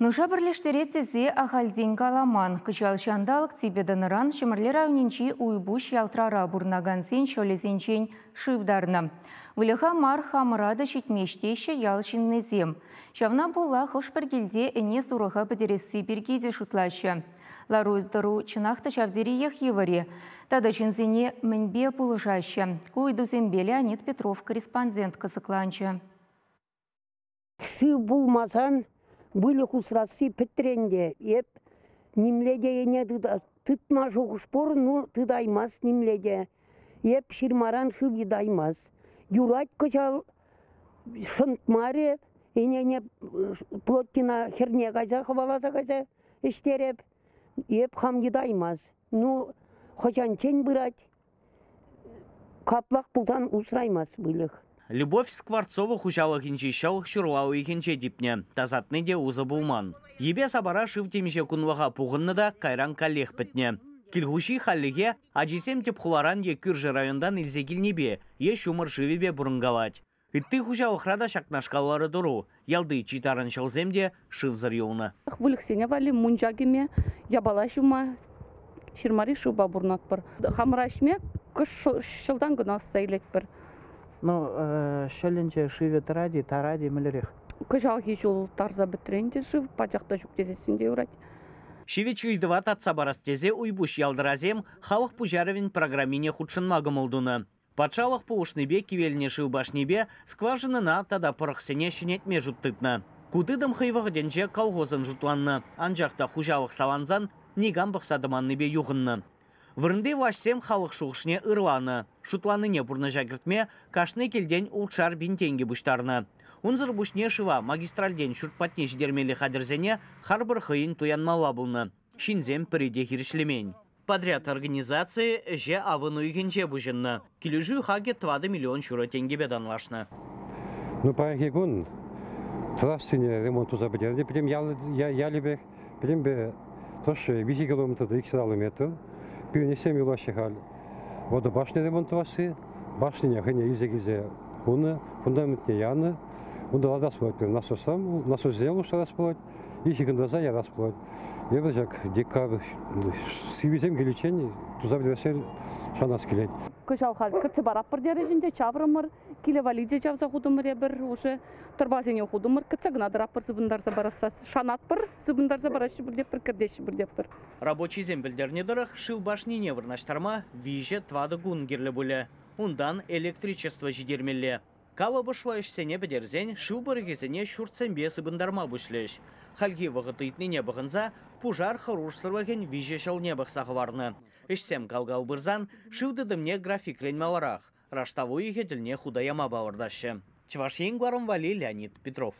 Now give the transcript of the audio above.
Нуша пӗрлештерет тесе ахальтен каламан. Кӑҫал ҫанталӑк типӗ тӑнӑран Ҫӗмӗрле районӗнчи Уйпуҫ Ялтрара пурӑнакансен ҫӑлӗсенчен шыв тарнӑ. Выльӑха мар, хамӑра та ҫитмест теҫҫӗ ял ҫыннисем. Ҫавна пула хӑш-пӗр килте ӗне-сурӑха пӗтересси пирки те шутлаҫҫӗ. Лару-тӑру чӑнах та ҫав териех йывӑр-и? Тата ҫынсене мӗнпе пулӑшаҫҫӗ? Ку ыйтусемпе Леонид Петров корреспондент кӑсӑкланчӗ. Шыв пулмасан выльӑх усрасси пӗтрӗ ӗнтӗ. Эп нимле те ӗне тытма шухӑш пур, ну тытаймасть нимле те. Эп ҫырмаран шыв йӑтаймасть. Юрать кӑҫал шӑнтмарӗ, ӗнене плотина хӗрне кайса хӑваласа кайса ӗҫтереп. Эп хам йӑтаймасть. Ну, хӑҫанччен пырать? Каплах пулсан усраймасть выльӑх. Любовь Скворцова хуҫалӑхӗнчи ҫӑл ҫурла уйӑхӗнче типнӗ. Тасатни те усӑ пулман. Йӗпе-сапара шыв темиҫе кунлӑха пухӑннӑ та кайран каллех пӗтнӗ. Кил хуҫи хальлӗхе ачисем тӗп хуларан е кӳршӗ районтан илсе килнипе е ҫумӑр шывӗпе пурӑнкалать. Ытти хуҫалӑхра та ҫакнашкал лару-тӑру. Ялти чи тарӑн ҫӑлсем те шывсӑр юлнӑ. Выльӑхсене валли мунча кӗме, япала ҫума ҫырмари шывпа пурӑнатпӑр. Хамӑра ӗҫме кӑшт ҫӑлтан кӑна ӑсса илетпӗр. Ну, ҫӑлӗнче шывӗ тӑрать-и, тарать-и, мӗнлерех? Кӑҫалхи ҫул тарса пӗтрӗ ӗнтӗ шыв, пачах та ҫук тесессӗн те юрать. Ҫивӗч ыйтӑва татса парас тесе Уйпуҫ ялтӑрасем халӑх пуҫарӑвӗн программине хутшӑнма кӑмӑл тунӑ. Патшалӑх пулӑшнипе кивелнӗ шыв башнипе скважинӑна тата пӑрӑхсене ҫӗнетме шут тытнӑ. Ку тытӑм хӑй вӑхӑтӗнче колхозӑн шутланнӑ, анчах та хуҫалӑх салансан никам пӑхса тӑманнипе юхӑннӑ. Вырӑнти влаҫсем халӑх шухӑшне ырланӑ, шутланине пурнӑҫа кӗртме кашни килтен ултшар пин тенкӗ пуҫтарнӑ. Унсӑр пуҫне шыва магистральтен ҫурт патне ҫитермелли хатӗрсене харпӑр хӑйӗн туянмалла пулнӑ. Ҫынсем пӗри те хирӗҫлемен. Подряд организацийӗ ӗҫе авӑн уйӑхӗнче пуҫӑннӑ. Килӗшӳ хакӗ 4 миллион ҫурӑ тенкӗпе танлашнӑ. Ну, паянхи кун трассине ремонт туса пӗтернӗ пӗтӗм ялӗпех. Пӗтӗмпе тӑршшӗ 3 километр та 250 метр. Пирӗн ӗҫсем юлаҫҫӗ халь. Вода башня ремонт тӑвасси. Башнине хӑйне илсе килсе хунӑ, фундаментне янӑ. Унта лартас пулать пирӗн насоссем, насоссене улӑштарас пулать. И ҫыхӑнтарса ярас пулать. Эпир ҫак декабрь сивӗсем киличчен туса пӗтерессе шанас килет. Кӑҫал халь кӗртсе паратпӑр терӗҫ ӗнтӗ, чаврӑмӑр. Киле валли те чавса хутӑмӑр эпир уже. Тӑрпасене хутӑмӑр, кӗтсе кӑна тӑратпӑр сыпӑнтарса парасса. Шанатпӑр, сыпӑнтарса параҫҫӗ пуль тетпӗр, кӗртеҫҫӗ пуль тетпӗр. Рабочисем пӗлтернӗ тӑрӑх, шыв башнине вырнаҫтарма 3-4 кун кирлӗ пулӗ. Унтан электричество ҫитермелле. Калӑпӑшлӑ ӗҫсене пӗтерсен шыв пӑрӑхӗсене ҫуртсемпе сыпӑнтарма пуҫлӗҫ. Хальхи вӑхӑт ыйтнине пӑхӑнса пушар хӑрушсӑрлӑхӗн виҫӗ ҫӑлне пӑхса хӑварнӑ. Ӗҫсем кал-кал пырсан шыв тытӑмне графикрен маларах, раштав уйӑхӗ тӗлне хута яма палӑртаҫҫӗ. Чӑваш Ен кӑларӑм валли Леонид Петров.